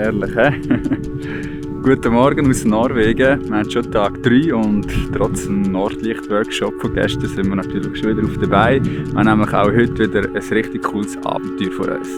herrlich, he? Guten Morgen aus Norwegen. Wir haben schon Tag 3 und trotz dem Nordlicht-Workshop von gestern sind wir natürlich schon wieder auf dabei. Wir haben nämlich auch heute wieder ein richtig cooles Abenteuer vor uns.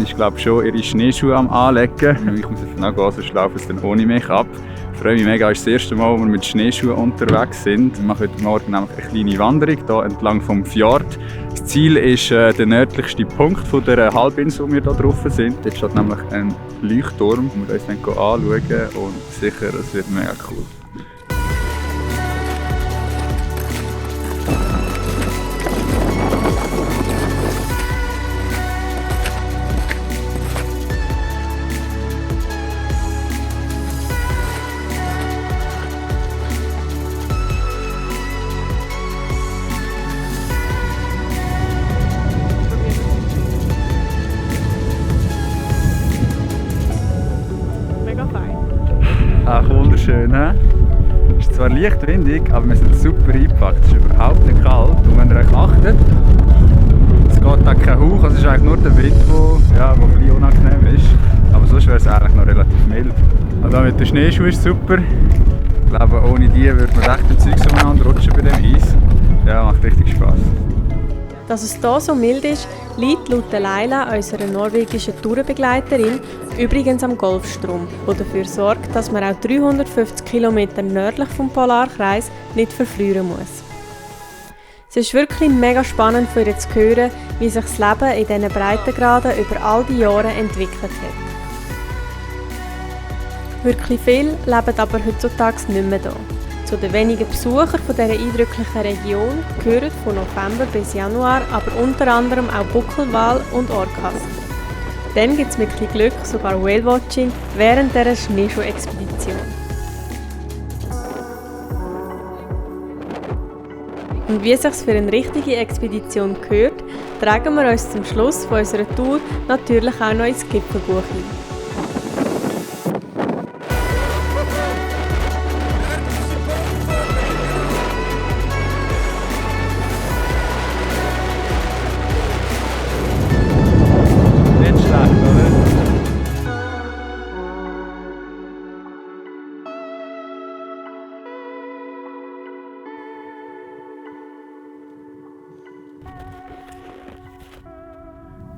Ich glaube schon ihre Schneeschuhe am Anlegen. Ich muss jetzt nachgehen, sonst laufen sie dann ohne Make-up. Ich freue mich mega, es ist das erste Mal, wo wir mit Schneeschuhen unterwegs sind. Wir machen heute Morgen nämlich eine kleine Wanderung hier entlang vom Fjord. Das Ziel ist der nördlichste Punkt von der Halbinsel, wo wir hier drauf sind. Dort steht nämlich ein Leuchtturm, den wir uns dann anschauen und sicher, es wird mega cool. Ach, wunderschön, he? Es ist zwar leicht windig, aber wir sind super eingepackt. Es ist überhaupt nicht kalt. Und wenn ihr euch achtet, es geht auch kein Hauch. Es ist eigentlich nur der Wind, der ein bisschen unangenehm ist. Aber sonst wäre es eigentlich noch relativ mild. Und auch mit den Schneeschuhen ist es super. Ich glaube, ohne die würde man recht ein Zeug umeinander rutschen bei dem Eis. Ja, macht richtig Spass. Dass es hier so mild ist, liegt laut Leila, unserer norwegischen Tourenbegleiterin, übrigens am Golfstrom, der dafür sorgt, dass man auch 350 km nördlich vom Polarkreis nicht verfrieren muss. Es ist wirklich mega spannend für ihr zu hören, wie sich das Leben in diesen Breitengraden über all die Jahre entwickelt hat. Wirklich viele leben aber heutzutage nicht mehr hier. Zu den wenigen Besuchern von dieser eindrücklichen Region gehören von November bis Januar aber unter anderem auch Buckelwal und Orcas. Dann gibt es mit etwas Glück sogar Whale-Watching während dieser Schneeschuh-Expedition. Und wie es sich für eine richtige Expedition gehört, tragen wir uns zum Schluss von unserer Tour natürlich auch noch ins Gipfelbuch ein.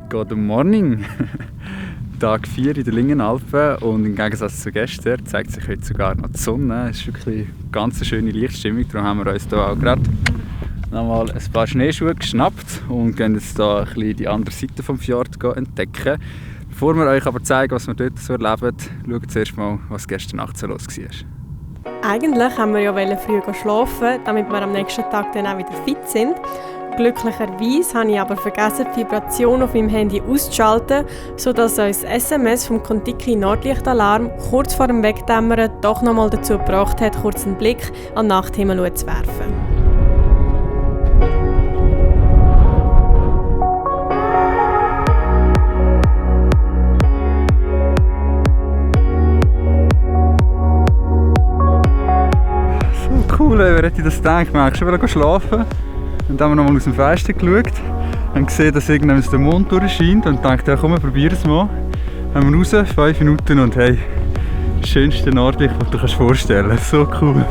Good morning! Tag 4 in den Lingenalpen und im Gegensatz zu gestern zeigt sich heute sogar noch die Sonne. Es ist wirklich eine ganz schöne Lichtstimmung, darum haben wir uns hier auch gerade nochmal ein paar Schneeschuhe geschnappt und gehen jetzt hier ein bisschen die andere Seite des Fjords entdecken. Bevor wir euch aber zeigen, was wir dort so erleben, schauen wir zuerst mal, was gestern Nacht so los war. Eigentlich wollten wir ja früh schlafen, damit wir am nächsten Tag dann auch wieder fit sind. Glücklicherweise habe ich aber vergessen, die Vibration auf meinem Handy auszuschalten, sodass uns SMS vom Kontiki Nordlichtalarm kurz vor dem Wegdämmern doch nochmal dazu gebracht hat, kurz einen Blick an den Nachthimmel zu werfen. So cool, wer hätte das gedacht? Wir wollten schon schlafen. Und dann haben wir nochmal aus dem Fenster geschaut und gesehen, dass irgendwann der Mond durchscheint und dachten, ja, komm, wir probieren es mal. Dann haben wir raus, 5 Minuten und hey, das schönste Nordlicht, was du dir vorstellen kannst. So cool.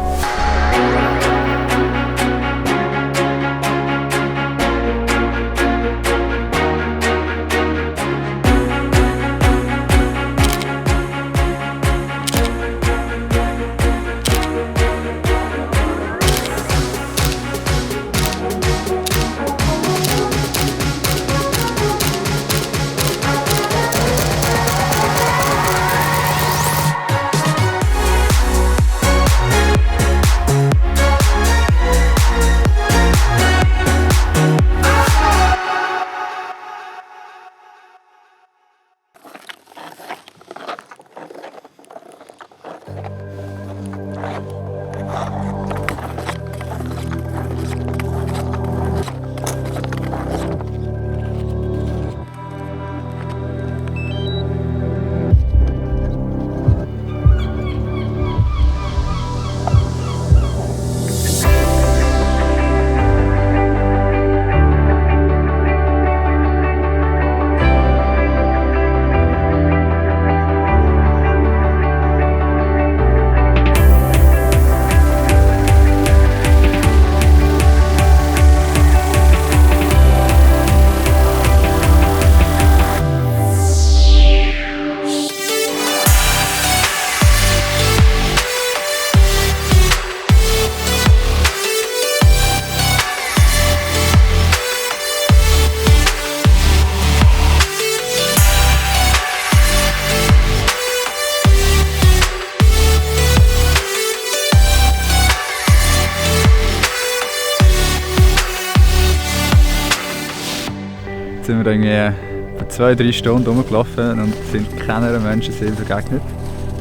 sind wir irgendwie für 2-3 Stunden rumgelaufen und sind keiner Menschenseele begegnet.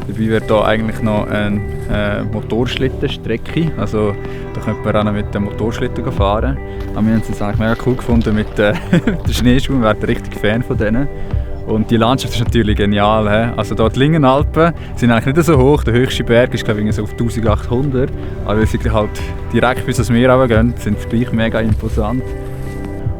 Dabei wird hier eigentlich noch eine Motorschlittenstrecke, also da könnte man auch mit dem Motorschlitten fahren. Aber wir haben es eigentlich mega cool gefunden mit den Schneeschuhen, wir waren richtig Fan von denen. Und die Landschaft ist natürlich genial. He? Also hier die Lingenalpen sind eigentlich nicht so hoch, der höchste Berg ist glaube ich so auf 1800, aber weil sie halt direkt bis ans Meer runtergehen, sind sie gleich mega imposant.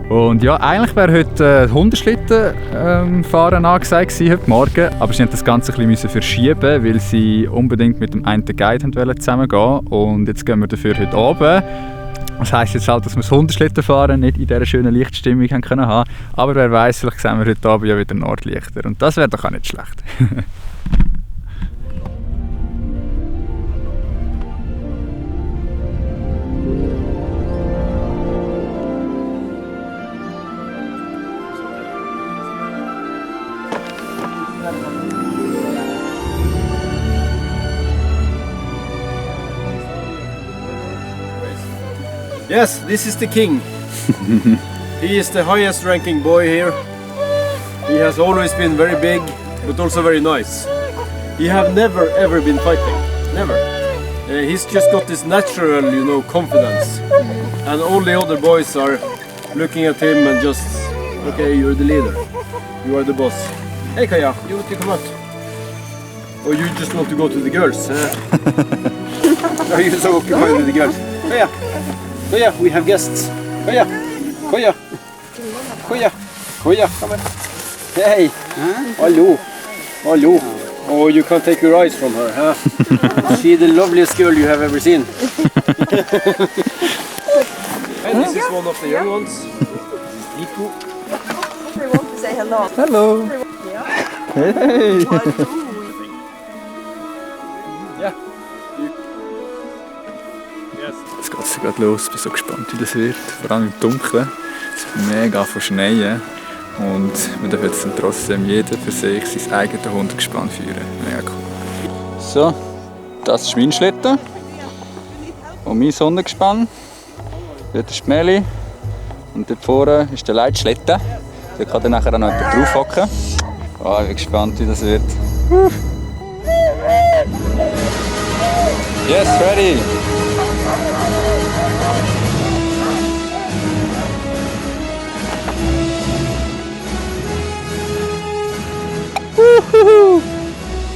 Und ja, eigentlich wäre heute Hundeschlitten fahren angesagt heute Morgen, aber sie mussten das Ganze ein bisschen verschieben, weil sie unbedingt mit dem einen Guide zusammengehen wollten. Und jetzt gehen wir dafür heute Abend. Das heisst jetzt halt, dass wir das Hundeschlittenfahren nicht in dieser schönen Lichtstimmung haben können. Aber wer weiss, vielleicht sehen wir heute Abend ja wieder Nordlichter. Und das wäre doch auch nicht schlecht. Yes, this is the king. He is the highest ranking boy here. He has always been very big, but also very nice. He have never ever been fighting, never. He's just got this natural, you know, confidence. And all the other boys are looking at him and just, okay, you're the leader. You are the boss. Hey Kaja, you want to come out? Or you just want to go to the girls? Are you so occupied with the girls? Kaja! Koya, we have guests. Koya, Koya, Koya, Koya, come on. Hey, hello, hello. Oh, you can't take your eyes from her, huh? She's the loveliest girl you have ever seen. And this is one of the young ones. Nico. We want to say hello. Hallo! Hey! Yeah. Jetzt geht es gerade los, ich bin so gespannt wie das wird, vor allem im Dunkeln. Es wird mega von Schneien und wir dürfen jetzt dann trotzdem jeder für sich sein eigenes Hundegespann führen. Mega cool. So, das ist mein Schlitten und mein Hundegespann. Dort ist die Meli und dort vorne ist der Leitschlitten. Da kann dann nachher auch noch jemand drauf hocken. Oh, ich bin gespannt wie das wird. Yes, ready!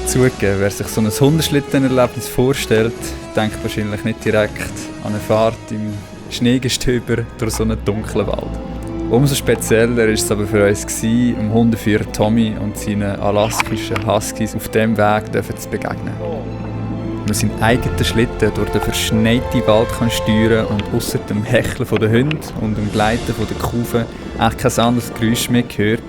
Zugegeben, wer sich so ein Hundeschlittenerlebnis vorstellt, denkt wahrscheinlich nicht direkt an eine Fahrt im Schneegestöber durch so einen dunklen Wald. Umso spezieller war es aber für uns, dem Hundeführer Tommy und seinen alaskischen Huskies auf diesem Weg zu begegnen. Man seinen eigenen Schlitten durch den verschneiten Wald steuern und ausser dem Hecheln der Hunde und dem Gleiten der Kufen eigentlich kein anderes Geräusch mehr hört.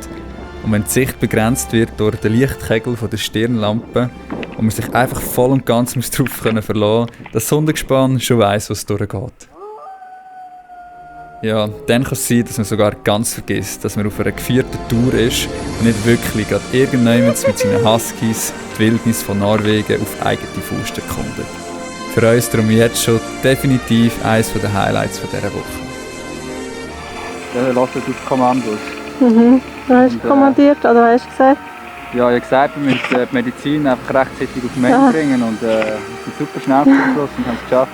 Und wenn die Sicht begrenzt wird durch den Lichtkegel der Stirnlampe und man sich einfach voll und ganz darauf verlassen muss, dass das Hundegespann schon weiss, was durchgeht. Ja, dann kann es sein, dass man sogar ganz vergisst, dass man auf einer geführten Tour ist und nicht wirklich gerade irgendjemand mit seinen Huskies die Wildnis von Norwegen auf eigene Faust erkundet. Für uns darum jetzt schon definitiv eines der Highlights dieser Woche. Ja, lasst uns auf Kommandos. Du hast kommandiert, oder hast du gesagt? Ja, ich habe gesagt, wir müssen die Medizin einfach rechtzeitig auf den Mensch bringen und wir sind super schnell zum Schluss und haben es geschafft.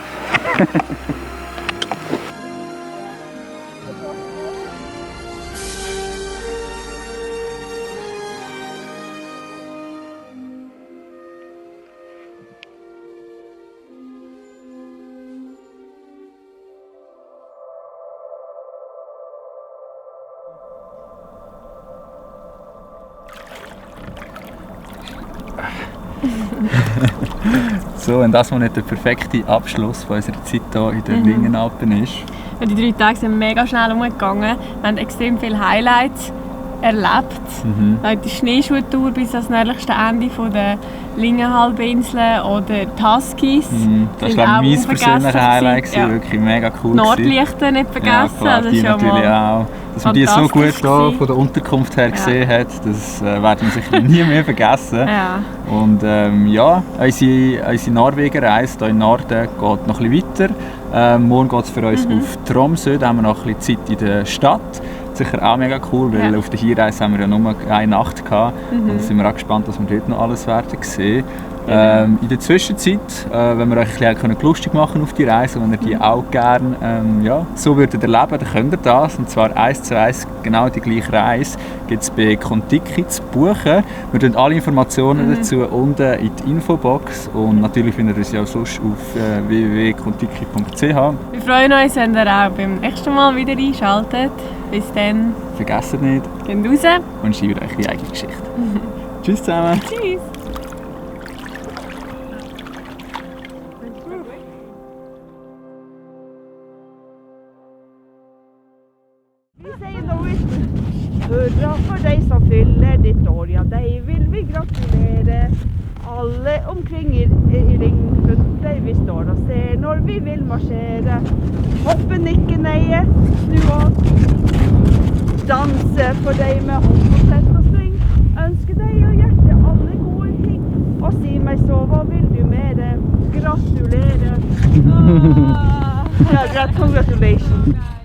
So, wenn das mal nicht der perfekte Abschluss von unserer Zeit hier in den Lingenalpen ist. Ja, die 3 Tage sind mega schnell umgegangen. Wir haben extrem viele Highlights erlebt. Wir haben die Schneeschuhtour bis ans nördlichste Ende der Lingenhalbinsel oder die Huskies. Das war mein persönliches Highlight, ja. Wirklich mega cool. Nordlichter nicht vergessen. Ja, klar, die natürlich auch. Dass man die so gut hier von der Unterkunft her gesehen hat, das werden wir sicher nie mehr vergessen. Ja. Und ja, unsere Norwegen-Reise hier im Norden geht noch ein bisschen weiter. Morgen geht es für uns auf Tromsø, da haben wir noch ein bisschen Zeit in der Stadt. sicher auch mega cool, weil Ja. auf der Hinreise haben wir ja nur eine Nacht gehabt. Und da sind wir auch gespannt, was wir dort noch alles werden sehen. In der Zwischenzeit, wenn wir euch ein bisschen lustig machen auf die Reise, und wenn ihr die auch gerne so würdet erleben, dann könnt ihr das. Und zwar 1:1 genau die gleiche Reise gibt es bei Contiki zu buchen. Wir tun alle Informationen dazu unten in die Infobox und natürlich findet ihr uns ja auch sonst auf www.contiki.ch. Wir freuen uns, wenn ihr auch beim nächsten Mal wieder einschaltet. Bis dann, Vergesst nicht geht raus. und schreibt euch die eigene Geschichte. Tschüss zusammen! Tschüss. Vi säger Norwegian. Hurra for deg som fyller ditt år, ja deg vil vi gratulere. Alle omkring i ring rundt deg vi står og ser når vi vil marsjere. Hoppe, nikke, neie, snu og danse for deg med hånd på tett og sving. Ønske deg og hjerte alle gode ting. Og si meg så, hva vil du mere? Gratulere. Congratulations.